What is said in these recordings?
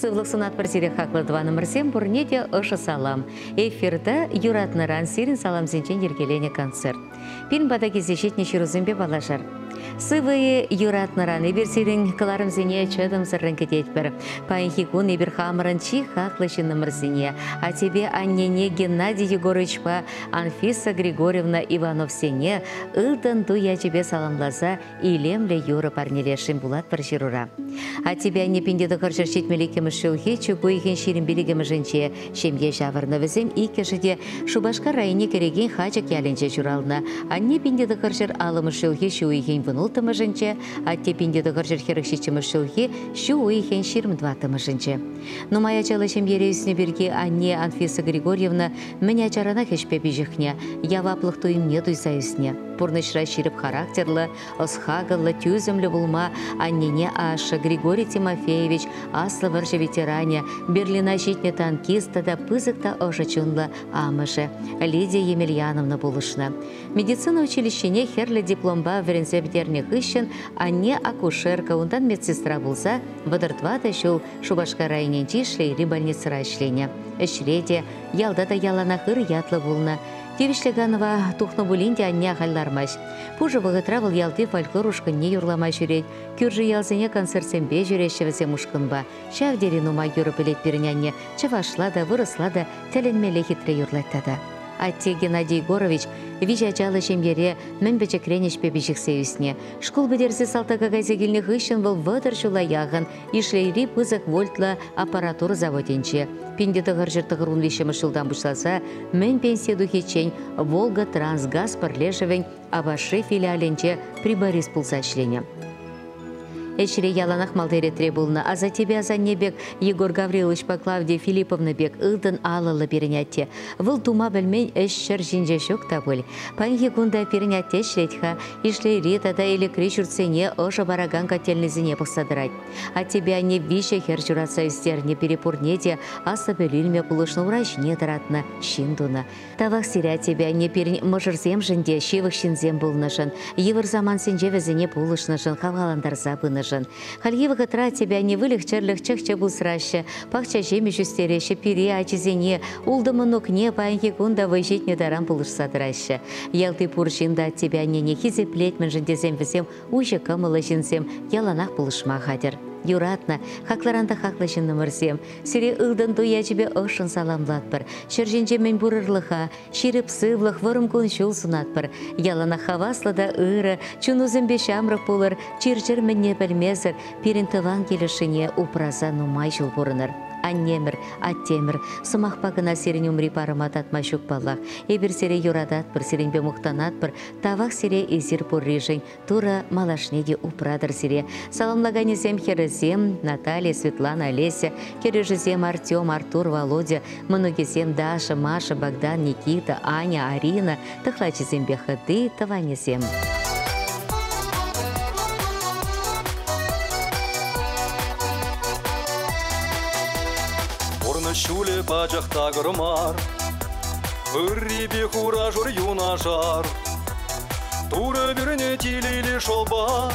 Сывлӑх сунатпӑр сире хаклӑ тӑванӑмӑрсем, пурне те ӑшӑ салам. Эфирта юратнӑран сирӗн саламсенчен йӗркеленӗ концерт. Пирӗн пата килсе ҫитнӗ ҫырусемпе паллашар. Сывӑ-и, юратнӑран эпир сирӗн кӑларӑмсене чӑтӑмсӑррӑн кӗтетпӗр. Паянхи кун эпир хамӑрӑн чи хаклӑ ҫыннӑмӑрсене, аттепе аннене Геннадий Егоровичпа Анфиса Григорьевна Ивановсене ылтӑн туй ячӗпе саламласа илемлӗ юрӑ парнелесшӗн пулатпӑр ҫырура. Аттепе анне 1972 ҫулхи чӳк уйӑхӗн 25-мӗшӗнче ҫемье ҫавӑрнӑ. Вӗсем иккӗшӗ те Шупашкар районне кӗрекен Хачӑк ялӗнче ҫуралнӑ. Анне 1950 ҫулхи ҫу уйӑхӗн 16-мӗшӗнче, атте 1947 ҫулхи ҫу уйӑхӗн 24-мӗшӗнче. Нумай ачаллӑ ҫемьере ӳснӗ пирки анне Анфиса Григорьевна мӗн ачаранах ӗҫпе пиҫӗхнӗ, яваплӑх туйӑмне туйса ӳснӗ. Пурнӑҫра ҫирӗп характерлӑ, ӑс-хакӑллӑ, тӳсӗмлӗ пулма аннене ашшӗ Григорий Тимофеевич, аслӑ вӑрҫӑ ветеранӗ, Берлина ҫитнӗ танкист тата пысӑк та ӑшӑ чунлӑ амӑшӗ Лидия Емельяновна пулӑшнӑ. Медицина училищине хӗрлӗ дипломпа вӗренсе пӗтернӗ хыҫҫӑн анне акушерка, унтан медсестра пулса 34 ҫул Шупашкар районӗнчи Шлейри больницӑра ӗҫленӗ. Ӗҫре те, ялта та яланах ыр ятлӑ пулнӑ. Тивӗҫлӗ канӑва тухнӑ пулин те анне ахаль лармасть. Пушӑ вӑхӑтра вӑл ялти фольклор ушкӑнне юрлама ҫӳрет. Кӳршӗ ялсене концертсемпе ҫӳреҫҫӗ вӗсем ушкӑнпа. Ҫав тери нумай юрӑ пӗлет пирӗн анне. Чӑвашла та, вырӑсла та тӗлӗнмелле хитре юрлать тата. Атте Геннадий Егорович виҫ ачаллӑ ҫемьере мӗн пӗчӗкрен ӗҫпе пиҫӗхсе ӳснӗ. Шкул пӗтерсе салтака кайса килнӗ хыҫҫӑн вӑл 30 ҫула яхӑн Ишлейри пысӑк вольтлӑ аппаратура заводӗнче 1993 ҫултан пуҫласа мӗн пенси тухиччен Волга Трансгаз пӗрлешӗвӗн Апашри филиалӗнче приборист пулса ӗҫленӗ. Ӗҫре яланах малти ретре пулнӑ. Асаттепе асанне пек Егор Гавриловичпа Клавдия Филипповна пек ылтӑн алӑллӑ пирӗн атте. Вӑл тума пӗлмен ӗҫ ҫӗр ҫинче ҫук та пуль. Паянхи кун та пирӗн атте ӗҫлет-ха. Ишлейри тата Элӗкри ҫуртсене ӑшӑ паракан котельнӑйсене пӑхса тӑрать. Аттепе анне виҫӗ хӗр ҫуратса ӳстернӗ пире пурне те аслӑ пӗлӳ илме пулӑшнӑ ура ҫине тӑратнӑ, ҫын тунӑ. Тавах сире, аттепе анне пирӗн мӑшӑрсемшӗн те ҫывӑх ҫынсем пулнӑшӑн, йывӑр самантсенче вӗсене пулӑшнӑшӑн, хавхалантарса пынӑшӑн. Хальхи вӑхӑтра аттепе анне выльӑх-чӗрлӗх чӑх-чӗп усраҫҫӗ, пахча ҫимӗҫ ӳстереҫҫӗ, пире, ачисене, ултӑ мӑнукне паянхи кун та вӑй ҫитнӗ таран пулӑшса тӑраҫҫӗ. Ялти пур ҫын та аттепе аннене хисеплет, мӗншӗн тесен вӗсем уҫӑ кӑмӑллӑ ҫынсем, яланах пулӑшма хатӗр. Юратнӑ, хаклӑран та хаклӑ ҫыннӑмӑрсем, сире ылтӑн туй ячӗпе ӑшшӑн саламлатпӑр. Ҫӗр ҫинче мӗн пур ырлӑха, ҫирӗп сывлӑх, вӑрӑм кун-ҫул сунатпӑр. Яланах хаваслӑ та ырӑ, чунусемпе ҫамрӑк пулӑр, чир-чӗр мӗнне пӗлмесӗр пирӗн тӑван килӗшӗне упраса нумай ҫул пурӑнӑр. Аннемӗр, аттемӗр, сӑмахпа кӑна сирӗн умри парӑма татма ҫук паллах. Эпир сире юрататпӑр, сирӗнпе мухтанатпӑр. Тавах сире эсир пурришӗн. Турӑ малашне те упратӑр сире. Саламлаканӗсем хӗрӗсем Наталья, Светлана, Олеся, кӗрӳшӗсем Артем, Артур, Володя, мӑнукӗсем Даша, Маша, Богдан, Никита, Аня, Арина, тӑхлачисемпе хӑти, тӑванӗсем. Пурнӑҫ ҫулӗ пачах такӑр мар, Ыррипе хура-шур юнашар. Турӑ пӳрнӗ телейлӗ шӑпа,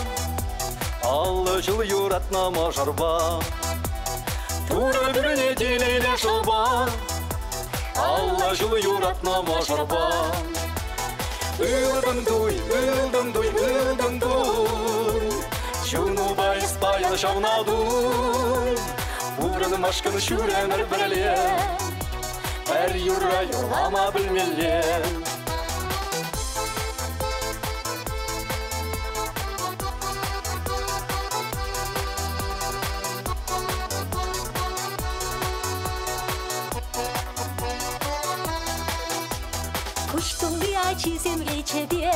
50 ҫул юратнӑ мӑшӑрпа. Турӑ пӳрнӗ телейлӗ шӑпа, 50 ҫул юратнӑ мӑшӑрпа. Ылтӑн туй, ылтӑн туй, ылтӑн туй, чунупа эс паян ҫавна туй. Пурӑнмашкӑн ҫӳремӗр пӗрле, пӗр юрра юрлама пӗлмелле. Куҫ тулли ачисем речӗпе,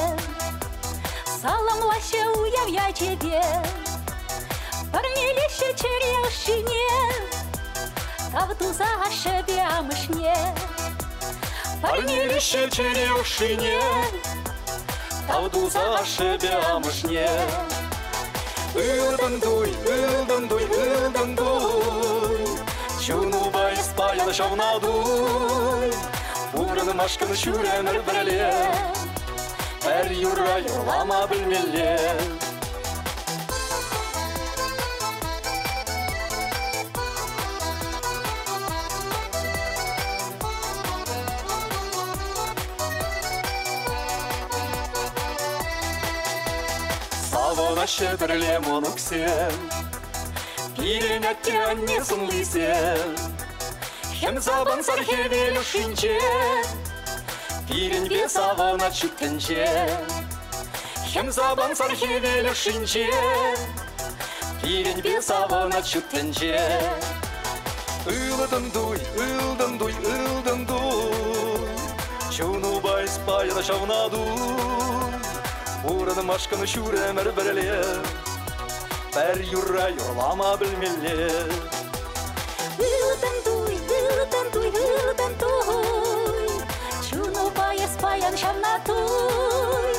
саламлаҫҫӗ уяв ячӗпе. Парнелеҫҫӗ чӗре ӑшшине, тав туса ашшӗпе амӑшне. Парнелеҫҫӗ чӗре ӑшшине, тав туса ашшӗпе амӑшне. Ылтӑн туй, ылтӑн туй, ылтӑн туй, чунупа эс паян ҫавна туй. Пурӑнмашкӑн ҫӳремӗр пӗрле, пӗр юрра юрлама пӗлмелле. Пурӑнаҫҫӗ пӗрле мӑнуксем, Пирӗн атте-анне сӑнлисем. Хӗм сапӑнсӑр хӗвел ӑшшинче, Пирӗнпе савӑнать ҫут тӗнче. Хӗм сапӑнсӑр хӗвел ӑшшинче, Пирӗнпе савӑнать ҫут тӗнче. Ылтӑн туй, ылтӑн туй, ылтӑн туй, Чунупа эс паян ҫавна туй. Пурӑнмашкӑн ҫур ӗмӗр пӗрле, Пӗр юрра юрлама пӗлмелле. Ылтӑн туй, ылтӑн туй, ылтӑн туй, Чунупа эс паян ҫавна туй.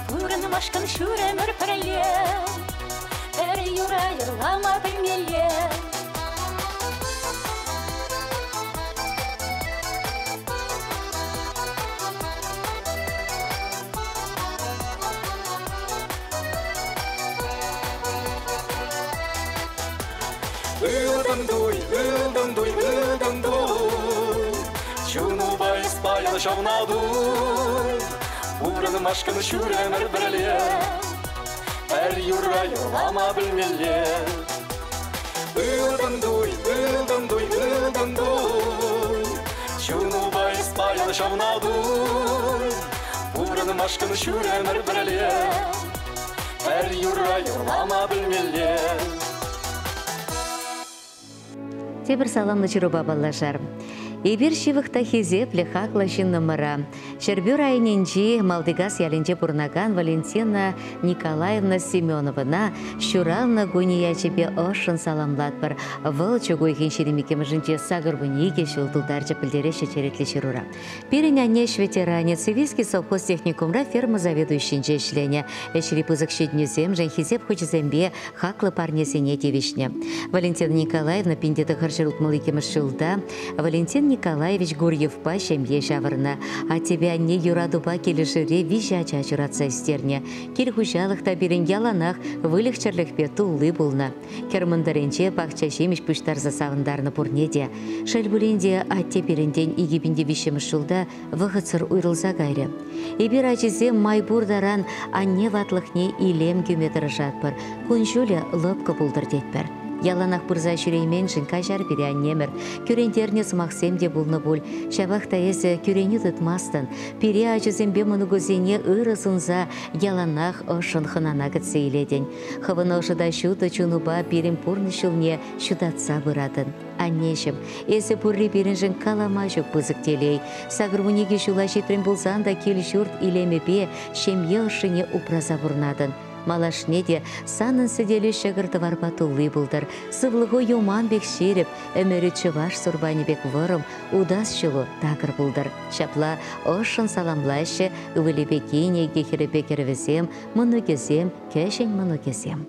Пурӑнмашкӑн ҫур ӗмӗр пӗрле, Пӗр юрра юрлама пӗлмелле. Ылтӑн туй, ылтӑн туй, ылтӑн туй, Чунупа эс паян ҫавна туй. Пурӑнмашкӑн ҫур ӗмӗр пӗрле, Пӗр юрра юрлама пӗлмелле. Ылтӑн туй, ылтӑн туй, ылтӑн туй, Чунупа эс паян ҫавна туй. Пурӑнмашкӑн ҫур ӗмӗр пӗрле, Пӗр юрра юрлама пӗлмелле. Тепӗр саламлӑ ҫырупа паллашар. Эпир ҫывӑх та хисеплӗ, хаклӑ ҫыннӑмӑра, Ҫӗрпӳ районӗнчи Малтикас ялӗнче пурӑнакан Валентина Николаевна Семеновӑна ҫуралнӑ кунӗ ячӗпе ӑшшӑн саламлатпӑр. Вӑл чӳк уйӑхӗн 22-мӗшӗнче 82 ҫул тултарчӗ, пӗлтереҫҫӗ черетлӗ ҫырура. Пирӗн анне ӗҫ ветеранӗ Цивильский совхоз техникумра ферма заведующинче ӗҫленӗ. Ӗҫри пысӑк ҫитӗнӳсемшӗн Хисеп хучӗсемпе хаклӑ парнесене тивӗҫнӗ. Валентина Николаевна 1962 ҫулта Валентин Николаевич Гурьевпа ҫемье ҫавӑрнӑ. Аттепе анне юратупа килӗшӳре виҫӗ ача ҫуратса ӳстернӗ. Кил хуҫалӑх та пирӗн яланах выльӑх-чӗрлӗхпе тулли пулнӑ. Кӗр мӑнтӑрӗнче пахча ҫимӗҫ пуҫтарса савӑнтарнӑ пурне те. Шел пулин те, атте пирӗнтен 2003 ҫулта вӑхӑтсӑр уйрӑлса кайрӗ. Эпир ачисем май пур таран анне ватлӑхне илем кӳме тӑрӑшатпӑр, кун-ҫулӗ лӑпкӑ пултӑр тетпӗр. Яланах пырса ҫӳрейменшӗн каҫар пире аннемӗр, кӳрентернӗ сӑмахсем те пулнӑ пуль. Ҫапах та эсӗ кӳренӳ тытмастӑн, пире ачусемпе мӑнукусене ырӑ сунса яланах ӑшшӑн хӑнана кӗтсе илетӗн. Хӑвӑн ӑшӑ та ҫутӑ чунупа пирӗн пурнӑҫ ҫулне ҫутатса пыратӑн. Аннеҫӗм, эсӗ пурри пирӗншӗн калама ҫук пысӑк телей. 82 ҫула ҫитрӗн пулсан та кил-ҫурт илемӗпе ҫемье ӑшшине упраса пурӑнатӑн. Малашне те санӑн сӗтелӳ ҫӑкӑр-тӑварпа тулли пултӑр, сывлӑху юман пек ҫирӗп, ӗмӗрӳ чӑваш сурпанӗ пек вӑрӑм, утас ҫулу такӑр пултӑр. Ҫапла ӑшшӑн саламлаҫҫӗ ывӑлӗпе кинӗ, хӗрӗпе кӗрӗвӗсем, мӑнукӗсем, кӗҫӗн мӑнукӗсем.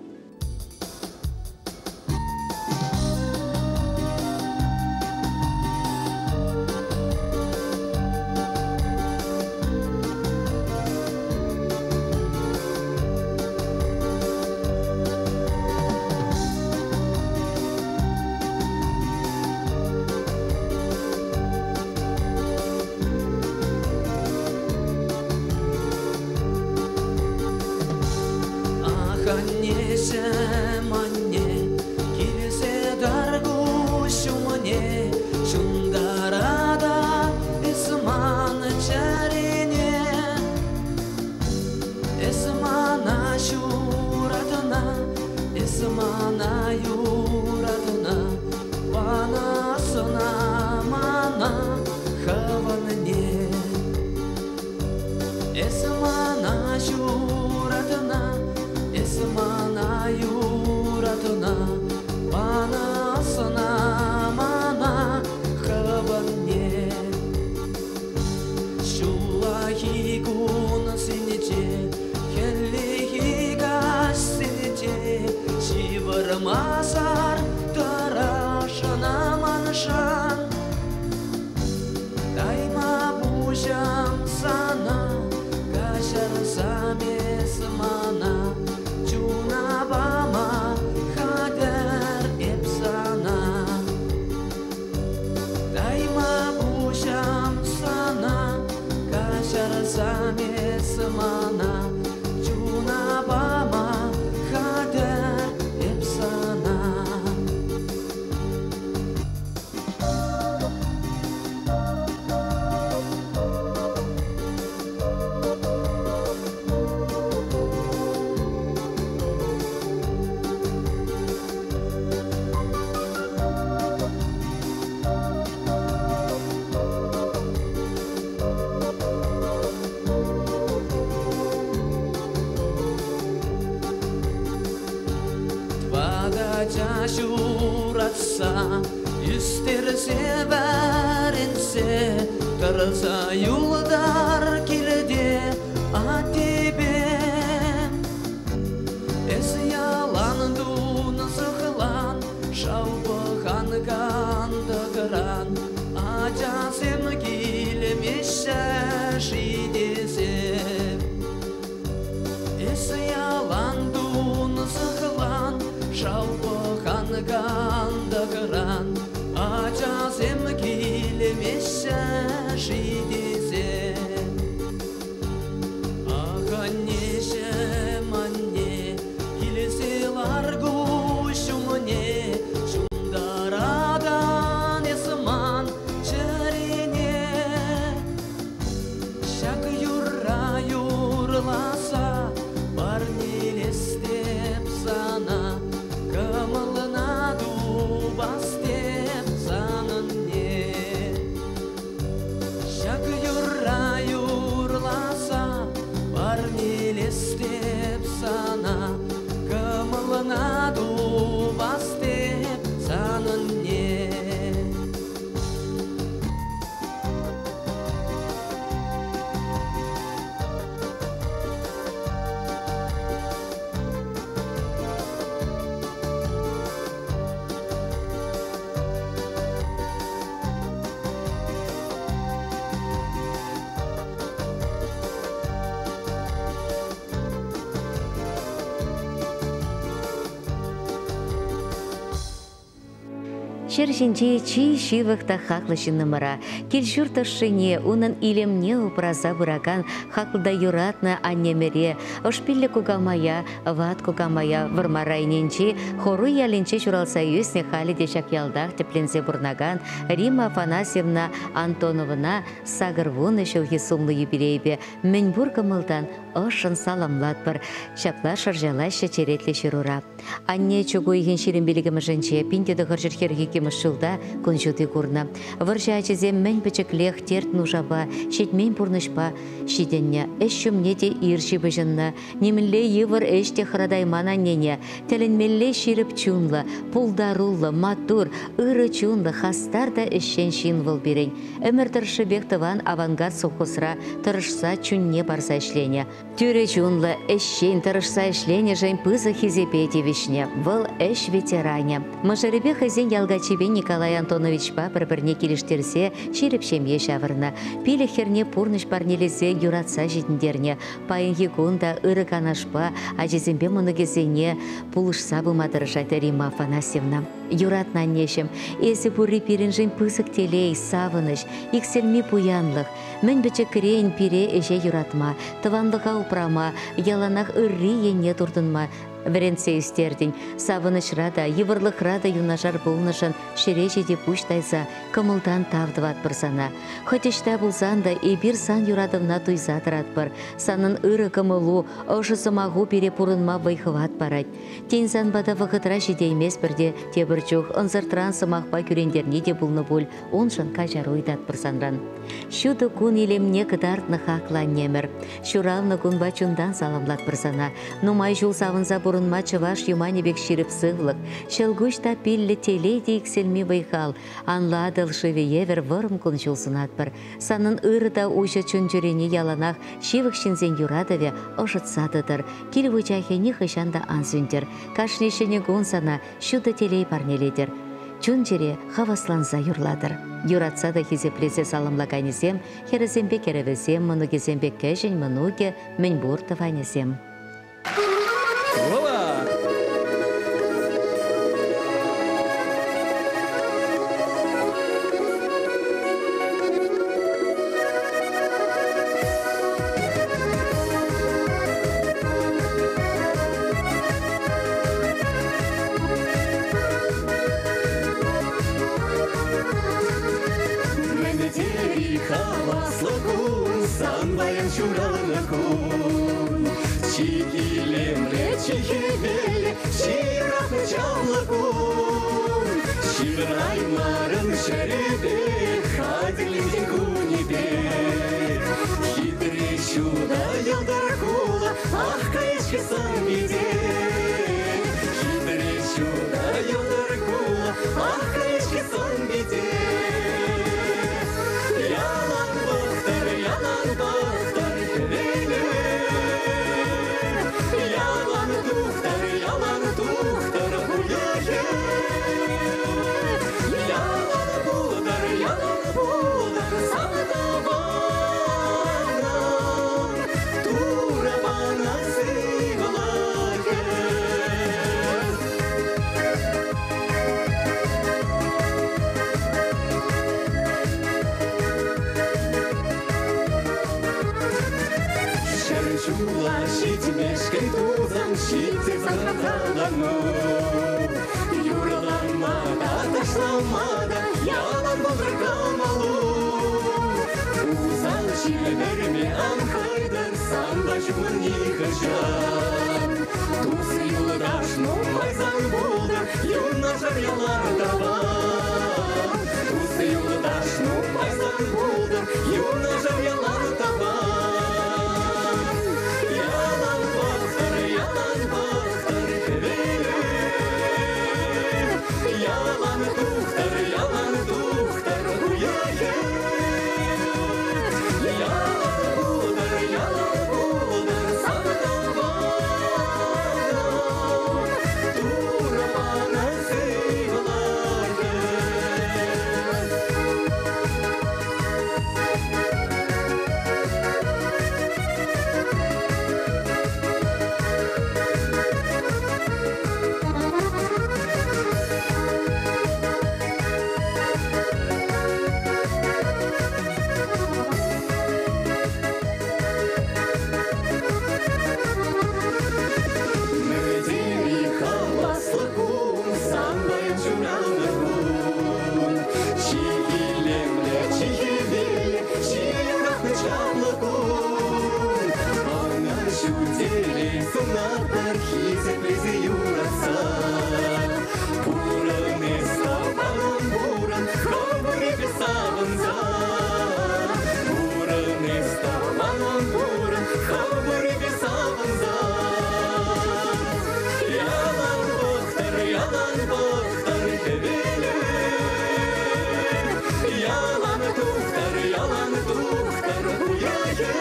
Ах, аннеҫӗм, анне, килсе тӑр куҫ умне, ҫунтарата эс ман чӗрене. Эс мана ҫуратна, эс мана юратна, пана сӑна мана хӑвӑнне. Эс мана ҫуратна, эс мана юратна, пана сӑна мана хӑвӑнне. Ҫуллахи кунсенче, хӗллехи каҫсенче ҫывӑрмасӑр тӑрӑшнӑ маншӑн. Тайма пуҫам сана, каҫарсам эс мана, чуна пама хатӗр эп сана. Тайма пуҫам сана, каҫарсам эс мана, чуна пама Ача ҫуратса ӳстерсе вӗрентсе тӑрса юлтар килте аттепе. Эс ялан тунсӑхлан, шав пӑхан кантӑкран, ачасем килмеҫҫӗ-ши тесе. Эс ялан тунсӑхлан, шав пӑхан кантӑкран, ачасем килмеҫҫӗ-ши тесе. Ах, аннеҫӗм, анне, килсе лар куҫ умне, ҫунтаратан эс ман чӗрене. Ҫак юрра юрласа парнелес теп сана, кӑмӑлна тупас теп санӑнне. Ҫак юрра юрласа парнелес теп сана, кӑмӑлна тупас теп санӑнне. Ҫӗр ҫинче чи ҫывӑх та хаклӑ ҫыннӑмӑра, кил-ҫурт ӑшшине, унӑн илемне упраса пыракан хаклӑ та юратнӑ аннемӗре, ӑшпиллӗ кукамая, ват кукамая Вӑрмар районӗнчи Хоруй ялӗнче ҫуралса ӳснӗ, халӗ те ҫак ялтах тӗпленсе пурӑнакан Римма Афанасьевна Антоновӑна 80 ҫулхи сумлӑ юбилейпе мӗнпур кӑмӑлтан ӑшшӑн саламлатпӑр. Ҫапла шӑрҫалаҫҫӗ черетлӗ ҫырура. Анне чӳк уйӑхӗн 25-мӗшӗнче 1942 ҫулта кун ҫути курнӑ. Вӑрҫӑ ачисем мӗн пӗчӗклех терт-нушапа, ҫитмен пурнӑҫпа ҫитӗннӗ. Ӗҫ ҫумне те ир ҫыпӑҫӑннӑ. Нимӗнле йывӑр ӗҫ те хӑратайман аннене. Тӗлӗнмелле ҫирӗп чунлӑ, пултаруллӑ, маттур, ырӑ чунлӑ, хастар та ӗҫчен ҫын вӑл пирӗн. Ӗмӗр тӑршшӗпех тӑван «Авангард» совхозра тӑрӑшса чунне парса ӗҫленӗ. Тӳрӗ чунлӑ, ӗҫчен, тӑрӑшса ӗҫленӗшӗн пысӑк хисепе тивӗҫнӗ. Вӑл ӗҫ ветеранӗ. Мӑшӑрӗпе хӑйсен ял каччипе Николай Антоновичпа пӗр-пӗрне килӗштерсе ҫирӗп ҫемье ҫавӑрнӑ. Пилӗк хӗрне пурнӑҫ парнелесе юратса ҫитӗнтернӗ. Паянхи кун та ырӑ канашпа ачисемпе мӑнукӗсене пулӑшса пыма тӑрӑшать Римма Афанасьевна. Юратнӑ аннеҫӗм, эсӗ пурри пирӗншӗн пысӑк телей, савӑнӑҫ, иксӗлми пуянлӑх. Мӗн пӗчӗкрен пире ӗҫе юратма, тӑванлӑха упрама, яланах ырри енне туртӑнма вӗрентсе ӳстертӗн. Савӑнӑҫра та, йывӑрлӑхра та юнашар пулнӑшӑн ҫӗре ҫити пуҫ тайса кӑмӑлтан тав тӑватпӑр сана. Хӑть ӑҫта пулсан та эпир сан юратӑвна туйса тӑратпӑр. Санӑн ырӑ кӑмӑлу, ӑшӑ сӑмаху пире пурӑнма вӑй-хӑват парать. Тен, сан пата вӑхӑтра ҫитейместпӗр те тепӗр чух ӑнсӑртран сӑмахпа кӳрентерни те пулнӑ пуль, уншӑн каҫару ыйтатпӑр санран. Ҫутӑ кун илемне кӑтартнӑ хаклӑ аннемӗр. Ҫуралнӑ кунпа чунтан саламлатпӑр сана. Нумай ҫул савӑнса пурӑнма чӑваш юманӗ пек ҫирӗп сывлӑх, ҫӑлкуҫ та пиллӗ телей те иксӗлми вӑй-хал, анлӑ Атӑл шывӗ евӗр вӑрӑм кун-ҫул сунатпӑр. Санӑн ырӑ та уҫӑ чун-чӗрене яланах ҫывӑх ҫынсен юратӑвӗ ӑшӑтса тӑтӑр, кил вучахӗ нихӑҫан та ан сӳнтӗр. Кашни ҫӗнӗ кун сана ҫутӑ телей парнелетӗр. Чун-чӗре хавасланса юрлатӑр. Юратса та хисеплесе саламлаканӗсем, хӗрӗсемпе кӗрӗвӗсем, мӑнукӗсемпе кӗҫӗн мӑнукӗ, мӗнпур тӑванӗсем. Вова! Мӗн тери хаваслӑ кун, сан паян ҫуралнӑ кун. Чи илемлӗ, чи хӗвеллӗ, чи юратнӑ чаплӑ кун. Ҫывӑраймарӑн ҫӗрӗпе, хатӗрлентӗн кунӗпе. Хитре ҫутӑ йӑлтӑр хула, ах, каяс-ҫке сан пите. Хитре ҫутӑ Ҫитсе сан хавхалану. Юрлама та, ташлама та ялан пултӑр кӑмӑлу. Усал ҫил вӗрме ан хӑйтӑр санпа ҫумӑн нихӑҫан. Тус-юлташ нумай сан пултӑр, юнашар ялан тӑван. Тус-юлташ нумай сан пултӑр, юнашар ялан тӑван. Ялан пӑхтӑр, ялан пӑхтӑр хӗвелӗ. Ялан тухтӑр, ялан тухтӑр уйӑхӗ. Ялан пултӑр, ялан пултӑр сан тӑванӑм. Турӑ панӑ сывлӑхӗ. Мӗтери хаваслӑ кун, сан паян ҫуралнӑ кун. Чи илемлӗ, чи хӗвеллӗ, чи юратнӑ чаплӑ кун. Ӑна ҫут телей сунатпӑр хисеплесе юратса. Пурӑн эс, тӑванӑм, пурӑн, хӑвӑрӗпе савӑнса. Пурӑн эс, тӑванӑм, пурӑн, хӑвӑрӗпе савӑнса. Ялан пӑхтӑр, ялан пӑхтӑр хӗвелӗ. Ялан тухтӑр, ялан тухтӑр уйӑхӗ.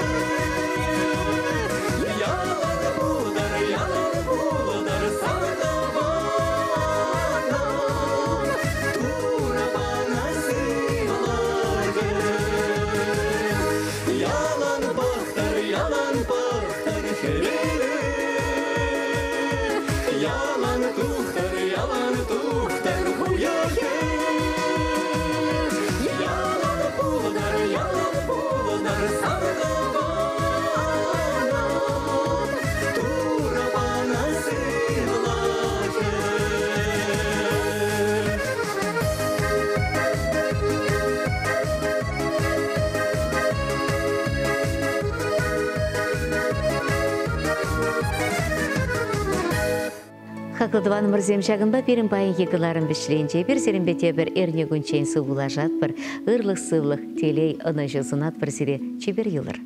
Ялан пултӑр, ялан пултӑр сан тӑванӑм. Турӑ панӑ сывлӑхӗ. Ялан пӑхтӑр, ялан пӑхтӑр хӗвелӗ. Ялан тухтӑр, ялан тухтӑр уйӑхӗ. Ялан пултӑр, ялан пултӑр сан тӑванӑм. Турӑ панӑ сывлӑхӗ. Хаклӑ тӑванӑмӑрсем, ҫакӑнпа пирӗн паянхи кӑларӑм вӗҫленчӗ. Эпир сирӗнпе тепӗр эрне кунччен сывпуллашатпӑр. Ырлӑх-сывлӑх, телей, ӑнӑҫу сунатпӑр сире. Чипер юлӑр.